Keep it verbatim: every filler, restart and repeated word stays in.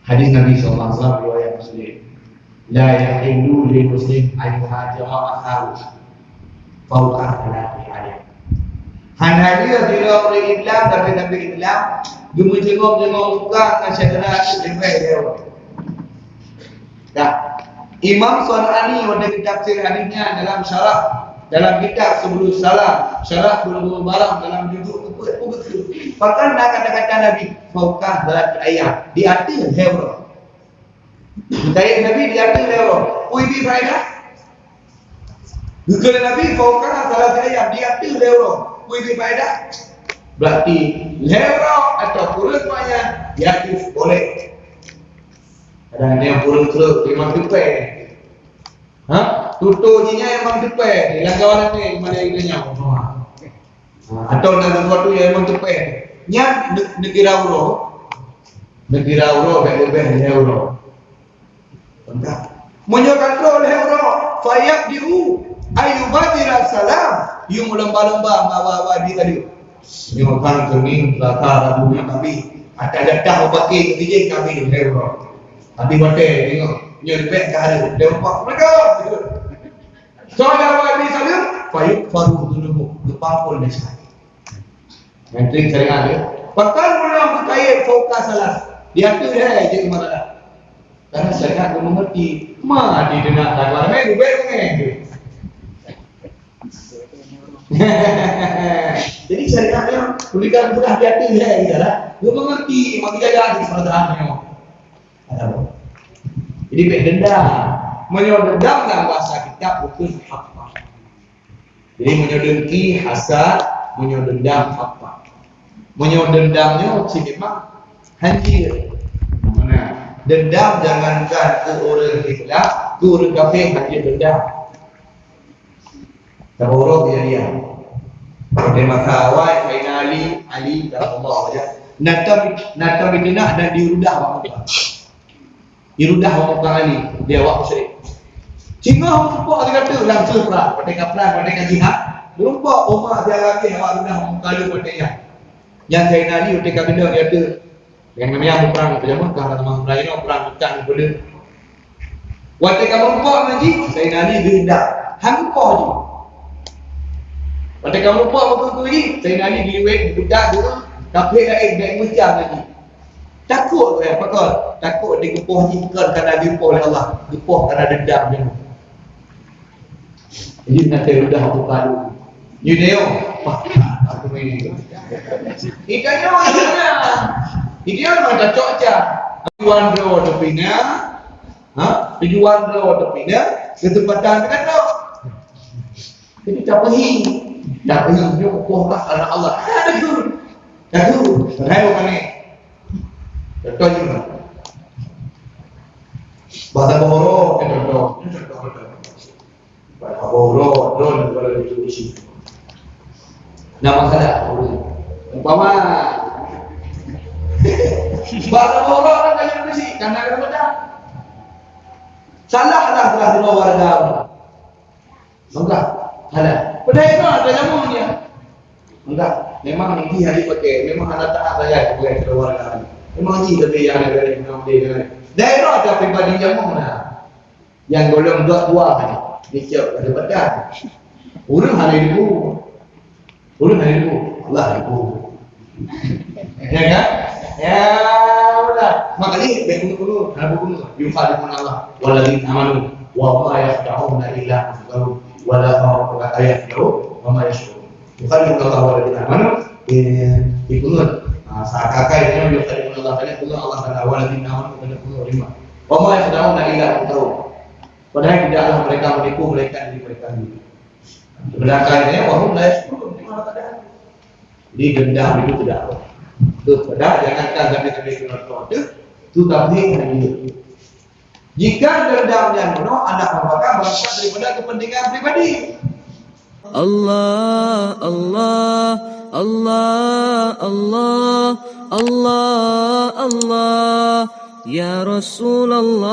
Hadis Nabi sallallahu alaihi wasallam riwayat Muslim. La yahillu li muslim an yuhajira akhahu fauqa thalathati ayyam. Hana jeuet sidroe ureuëng Islam, tapi nabi Islam, geumeujeungom-jeungom muka ngon syedara leubeh lhée uroe. Dah. Imam Sanani watée geutafsir hadis nyan dalam syarah, dalam kitab Subulus Salam, syarah Bulughul Maram dalam juzuk keempat, peugah, bahkan na kata-kata Nabi, fauqa thalathati ayyam, di ateueh lhée uroe. Kayém Nabi di ateueh lhée uroe. Peue jih faedah? Geukheun Nabi, fauqa thalathati ayyam, di ateueh lhée uroe. Peue jih faedah? Berarti lhée uroe atau kureueng nyan di ateueh boleh. Kadang nyoe kureueng treuk, memang teupée. Ha? Tutoe jih nyan memang teupée. Dilanggar lagée mana yang nyoe. Ha, atau na sesuatu yang memang teupée. Nyan ne-, neukira uroe. Neukira uroe, bèk leubeh lhée uroe. Peugah. Meunyoe ka trok lhée uroe, fayabdi'u ayyubadira salam. Yue meulumba-lumba meuawa-awa di tadi. Nyoe kan Seunin, Selasa, Rabu, nyoe Kamis. Ata jatah meupaké keudijih Kamis lhée uroe. Tapi watée deungoe, nyoe leubeh ka hareuem. Dia upah mereka. Soe nyang awai bri saleuem, fayughfaru dzunubuhu, geupampon desya. Nyan teuh syariat dia. Bahkan ureuëng geukayém fauqa salas, di ateueh lhée jeuet marah. Karena syariat geumengerti, ma di deungon sabar, mé gubék mungén. Jadi syariat nyoe, peue ka geupeugah di ateueh lhée, geumengerti, bagi jaga di perasaan nyoe. Ada apa? Jadi, bèk dendam. Meunyoe dendam dalam bahasa kitab, bukan apa. Jadi, meunyoe dengki, hasad, meunyoe dendam, apa. Meunyoe dendam nyoe, cit memang hanjeuet. Mana? Dendam jangankan keu ureuëng Islam, keu ureuëng kafé hanjeuet dendam. Saboh uroe kejadian. Di masa awai, Saidina Ali, Ali karamallahu wajhah, na tam, na tam dikeunak dan dirudah bak muka. Dirudah bak muka Ali, di awak musyrik. Singoh meurumpok di ateueh langsung prang. Watée ka prang, watée ka jihad, meurumpok umat siaga awak rudah bak muka lôn watée nyan. Nyan Saidina Ali watée ka keudong di ateueh. Nyang namanya muprang, peujamah ka hana tamah muprang inoe, prang utang peudeueng. Watée ka meurumpok ngon jih, Saidina Ali geuheundak. Han meupoh jih. Watée ka meurumpok beutôi jih, Saidina Ali geuliwet, geupeugah dulu, kafé laén bèk meucam ngon jih. Takot, eh, pakon? Takot di geupoh jih kon karena geupoh lé Allah, geupoh karena dendam jih. Jadi, na teuh udah aku palu. You know, wah, aku main itu. Ikannya mana? Ikannya mana cocok aja. Tujuan dia waktu pindah, ha? Tujuan dia waktu pindah, kesempatan kan tu. Jadi, tak pergi. Tak pergi. Dia kukuh lah karena Allah. Ada tu. Ada tu. Padahal bukan ni. Contoh juga. Bahasa Bohoro, contoh. Contoh, contoh. Bahasa Bohoro, drone, kalau di Indonesia. Nama salah? Umpama. Bahasa Bohoro kan banyak besi, karena ada benda. Salah lah, salah dua warga. Enggak, salah. Padahal itu ada nyamuk dia. Enggak, memang ini hari pakai, memang anak taat saya sebagai keluarga. Memang ini lebih yang ada dari nama dia. Daerah ada pribadi nyamuk mana? Nyang golom dua-dua kan, dicok pada badan. Ureueng hana ilmu. Ureueng hana ilmu. Allah ilmu. Ya kan? Ya, udah. Makanya, baik kunut-kunut. Hana kunut. Yukhadi'una Allah walladzina amanu wa ma yakhda'una illa anfusahum wa ma yakhda'una, wa ma yash'urun. Yukhadi'una Allah walladzina amanu, eh, dikunut. Ah, seakan-akan dia yukhadi'una Allah, hana kunut Allah Taala, walladzina amanu, hana kunut lima. Wa ma yakhda'una illa anfusahum. Padahal tidaklah mereka menipu melainkan diri mereka sendiri. Sebenarnya, wa hum la yash'urun, di mana keadaan. Jadi, dendam itu tidak apa. Itu pada, jangankan sampai-sampai ke neraka tu, itu tabligh hanya. Jika dendam dan bunuh adalah merupakan berangkat daripada kepentingan pribadi. Allah, Allah, Allah, Allah, Allah, Allah, ya Rasulullah.